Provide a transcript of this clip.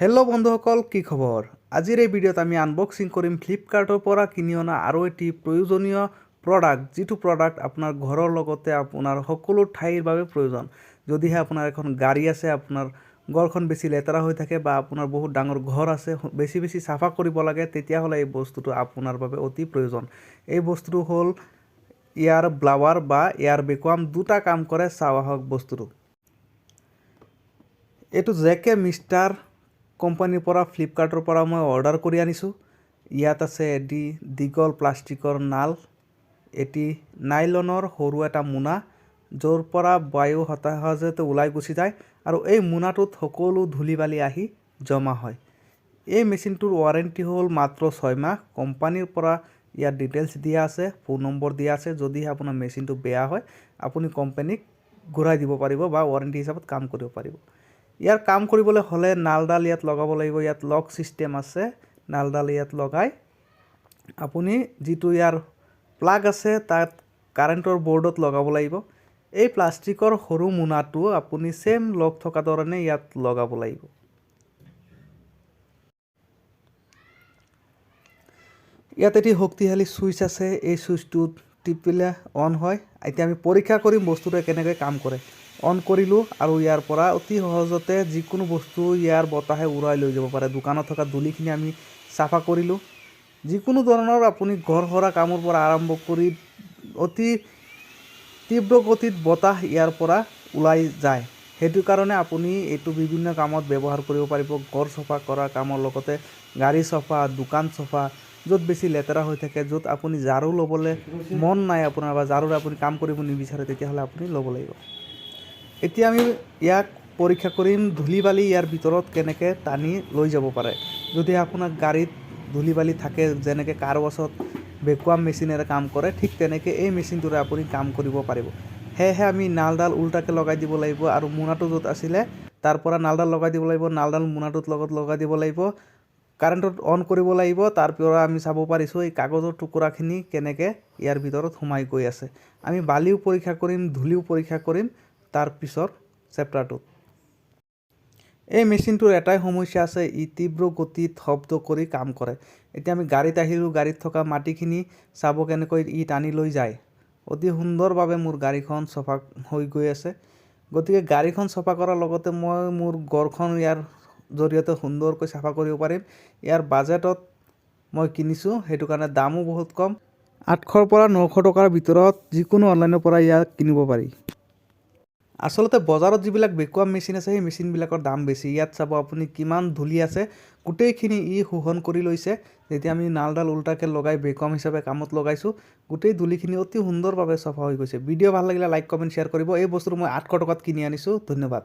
Hello' বন্ধুসকল, কি খবৰ? আজিৰ এই ভিডিঅ'ত আমি আনবক্সিং কৰিম ফ্লিপকাৰ্টৰ পৰা কিনি অনা আৰু এটি প্ৰয়োজনীয় প্ৰডাক্ট, যিটো প্ৰডাক্ট আপোনাৰ ঘৰৰ লগতে আপোনাৰ সকলো ঠাইৰ বাবে প্ৰয়োজন। যদিহে আপোনাৰ এখন গাড়ী আছে, আপোনাৰ ঘৰখন বেছি লেতেৰা হৈ থাকে বা আপোনাৰ বহুত ডাঙৰ ঘৰ আছে, বেছি বেছি চাফা কৰিব লাগে, তেতিয়াহ'লে এই বস্তুটো আপোনাৰ বাবে অতি প্ৰয়োজন। এই বস্তুটো হ'ল এয়াৰ ব্লাৱাৰ বা এয়াৰ ভেকুৱাম। দুটা কাম কৰে। চাওঁ আহক বস্তুটো। এইটো জে কে মিষ্টাৰ কোম্পানীৰ পৰা ফ্লিপকাৰ্টৰ পৰা মই অৰ্ডাৰ কৰি আনিছোঁ। ইয়াত আছে এটি দীঘল প্লাষ্টিকৰ নাল, এটি নাইলনৰ সৰু এটা মোনা, য'ৰ পৰা বায়ু সহজতে ওলাই গুচি যায় আৰু এই মোনাটোত সকলো ধূলি বালি আহি জমা হয়। এই মেচিনটোৰ ৱাৰেণ্টি হ'ল মাত্ৰ 6 মাহ। কোম্পানীৰ পৰা ইয়াত ডিটেইলছ দিয়া আছে, ফোন নম্বৰ দিয়া আছে। যদিহে আপোনাৰ মেচিনটো বেয়া হয়, আপুনি কোম্পানীক ঘূৰাই দিব পাৰিব বা ৱাৰেণ্টি হিচাপত কাম কৰিব পাৰিব। ইয়াৰ কাম কৰিবলৈ হ'লে নালডাল ইয়াত লগাব লাগিব। ইয়াত লক ছিষ্টেম আছে। নালডাল ইয়াত লগাই আপুনি যিটো ইয়াৰ প্লাগ আছে, তাত কাৰেণ্টৰ বৰ্ডত লগাব লাগিব। এই প্লাষ্টিকৰ সৰু মোনাটো আপুনি ছেম লক থকা ধৰণে ইয়াত লগাব লাগিব। ইয়াত এটি শক্তিশালী ছুইচ আছে। এই ছুইচটোত টিপিলে অন হয়। এতিয়া আমি পৰীক্ষা কৰিম বস্তুটোৱে কেনেকৈ কাম কৰে। অন কৰিলোঁ আৰু ইয়াৰ পৰা অতি সহজতে যিকোনো বস্তু ইয়াৰ বতাহে উৰাই লৈ যাব পাৰে। দোকানত থকা ধূলিখিনি আমি চাফা কৰিলোঁ। যিকোনো ধৰণৰ আপুনি ঘৰ সৰা কামৰ পৰা আৰম্ভ কৰি অতি তীব্ৰ গতিত বতাহ ইয়াৰ পৰা ওলাই যায়। সেইটো কাৰণে আপুনি এইটো বিভিন্ন কামত ব্যৱহাৰ কৰিব পাৰিব। ঘৰ চফা কৰা কামৰ লগতে গাড়ী চফা, দোকান চফা, য'ত বেছি লেতেৰা হৈ থাকে, য'ত আপুনি ঝাৰু ল'বলৈ মন নাই আপোনাৰ বা ঝাৰুৰে আপুনি কাম কৰিব নিবিচাৰে, তেতিয়াহ'লে আপুনি ল'ব লাগিব। এতিয়া আমি ইয়াক পৰীক্ষা কৰিম, ধূলি বালি ইয়াৰ ভিতৰত কেনেকৈ টানি লৈ যাব পাৰে। যদি আপোনাৰ গাড়ীত ধূলি বালি থাকে, যেনেকৈ কাৰ ৱাছত ভেকুৱাম মেচিনেৰে কাম কৰে, ঠিক তেনেকৈ এই মেচিনটোৰে আপুনি কাম কৰিব পাৰিব। সেয়েহে আমি নালডাল উল্টাকৈ লগাই দিব লাগিব আৰু মোনাটো য'ত আছিলে তাৰ পৰা নালডাল লগাই দিব লাগিব। নালডাল মোনাটোত লগত লগাই দিব লাগিব, কাৰেণ্টত অন কৰিব লাগিব। তাৰ পৰা আমি চাব পাৰিছোঁ এই কাগজৰ টুকুৰাখিনি কেনেকৈ ইয়াৰ ভিতৰত সোমাই গৈ আছে। আমি বালিও পৰীক্ষা কৰিম, ধূলিও পৰীক্ষা কৰিম তাৰ পিছৰ চেপ্টাৰটোত। এই মেচিনটোৰ এটাই সমস্যা আছে, ই তীব্ৰ গতিত শব্দ কৰি কাম কৰে। এতিয়া আমি গাড়ীত আহিলোঁ। গাড়ীত থকা মাটিখিনি চাব কেনেকৈ ই টানি লৈ যায়। অতি সুন্দৰভাৱে মোৰ গাড়ীখন চফা হৈ গৈ আছে। গতিকে গাড়ীখন চফা কৰাৰ লগতে মই মোৰ ঘৰখন ইয়াৰ জৰিয়তে সুন্দৰকৈ চাফা কৰিব পাৰিম। ইয়াৰ বাজেটত মই কিনিছোঁ, সেইটো কাৰণে দামো বহুত কম। 800ৰ পৰা 900 টকাৰ ভিতৰত যিকোনো অনলাইনৰ পৰা ইয়াক কিনিব পাৰি। আচলতে বজাৰত যিবিলাক ভেকুৱাম মেচিন আছে, সেই মেচিনবিলাকৰ দাম বেছি। ইয়াত চাব আপুনি কিমান ধূলি আছে, গোটেইখিনি ই শোষণ কৰি লৈছে। যেতিয়া আমি নালডাল উল্টাকৈ লগাই ভেকুৱাম হিচাপে কামত লগাইছোঁ, গোটেই ধূলিখিনি অতি সুন্দৰভাৱে চফা হৈ গৈছে। ভিডিঅ' ভাল লাগিলে লাইক, কমেণ্ট, শ্বেয়াৰ কৰিব। এই বস্তুটো মই 800 টকাত কিনি আনিছোঁ। ধন্যবাদ।